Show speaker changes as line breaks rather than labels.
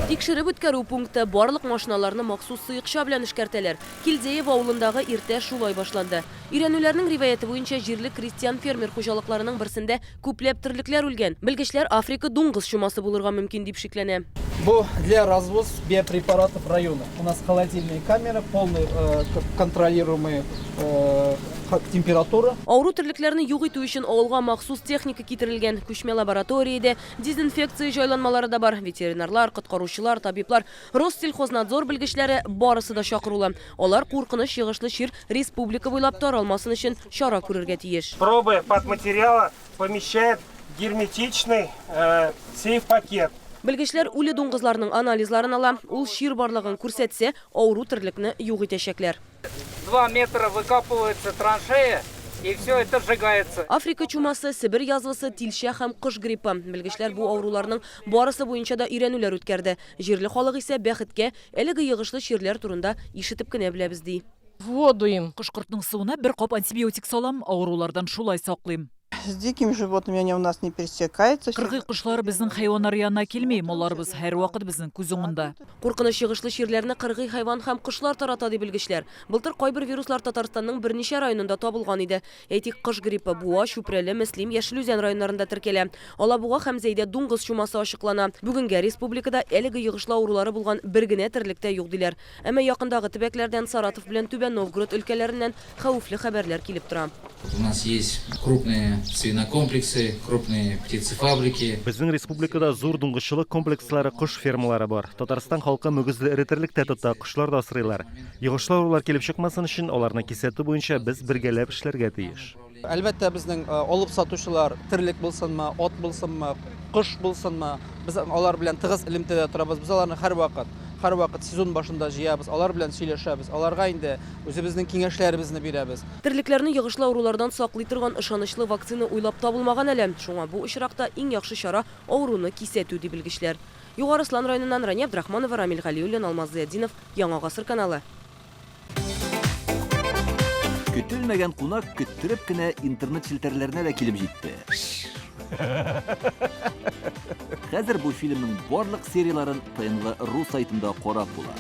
Тикшереп үткәрү пункты, барлык машиналарны махсус сыекча белән эшкәртәләр. Кильдеево авылындагы иртә шулай башланды. Өйрәнүләрнең риваяте буенча, җирле крестьян-фермер хуҗалыкларының берсендә күпләп терлекләр үлгән. Белгечләр Африка дуңгыз чумасы булырга мөмкин дип шикләнә.
Бу для развоз биопрепаратов района. У нас холодильная камера, полный контролируемый температура.
Авыру терлекләрне юк итү өчен авылга махсус техника китерелгән. Күчмә лаборатория дә, дезинфекция җайланмалары да бар. Ветеринарлар, коткаручылар, табиблар, Россельхознадзор белгечләре, барысы да чакырулы. Алар куркыныч йогышлы чир республика буйлап таралмасын өчен чара күрергә тиеш.
Пробы патматериала помещают в герметичный сейф-пакет.
Белгечләр үле дуңгызларның анализларын ала. Ул чир барлыгын күрсәтсә, авыру терлекне юк итәчәкләр.
Два метра выкапывается траншея и все это сжигается.
Африка чумасы, Себер язвасы, тилчә һәм кош гриппы. Белгечләр бу авыруларның барысы буенча да өйрәнүләр үткәрде. Җирле халык исә, бәхеткә, әлеге йогышлы чирләр турында ишетеп кенә беләбез, ди.
В воду им.
Кош-кортның суына бер кап антибиотик салам, авырулардан шулай саклыйм.
С дикими животными они у нас не пересекаются.
Кыргый кошлар безнең хайваннар янына килми, малларыбыз һәрвакыт безнең күз уңында.
Куркыныч йогышлы чирләрне кыргый хайван һәм кошлар тарата, ди белгечләр. Былтыр кайбер вируслар Татарстанның берничә районында табылган иде. Әйтик, кош гриппы Буа, Чүпрәле, Мөслим, Яшел Үзән районнарында теркәлә. Алабуга һәм Зәйдә дуңгыз чумасы ачыклана. Бүгенгә республикада әлеге йогышлы авырулары булган бер генә терлек тә юк, диләр. Әмма якындагы төбәкләрдән, Саратов белән Түбән Новгород өлкәләреннән хәвефле хәбәрләр килеп тора.
У нас есть крупные свинокомплексы, крупные птицефабрики.
Безнең республикада зур дуңгызчылык комплекслары, кош фермалары бар. Татарстан халкы мөгезле эре терлек тә тота, кошлар да асрыйлар. Йогышлы авырулар килеп чыкмасын өчен, аларны кисәтү буенча без бергәләп эшләргә тиеш.
Әлбәттә, безнең алып сатучылар, терлек булсынмы, ат булсынмы, кош булсынмы, без алар белән тыгыз элемтәдә торабыз. Без аларны һәрвакыт, һәрвакыт сезон башында җыябыз, алар белән сөйләшәбез, аларга инде үзебезнең киңәшләребезне бирәбез.
Терлекләрне йогышлы авырулардан саклый торган ышанычлы вакцина уйлап табылмаган әле. Шуңа бу очракта иң яхшы чара, авыруны кисәтү, ди белгечләр. Югары Ослан районыннан Рания Абдрахманова, Рамил Галиуллин, Алмаз Зыятдинов, Яңа гасыр каналы.
Көтелмәгән кунак көттереп кенә интернет челтәрләренә дә килеп җитте. Хәзер бу фильмның барлык серияләрен ТНВ.ру сайтында карап була.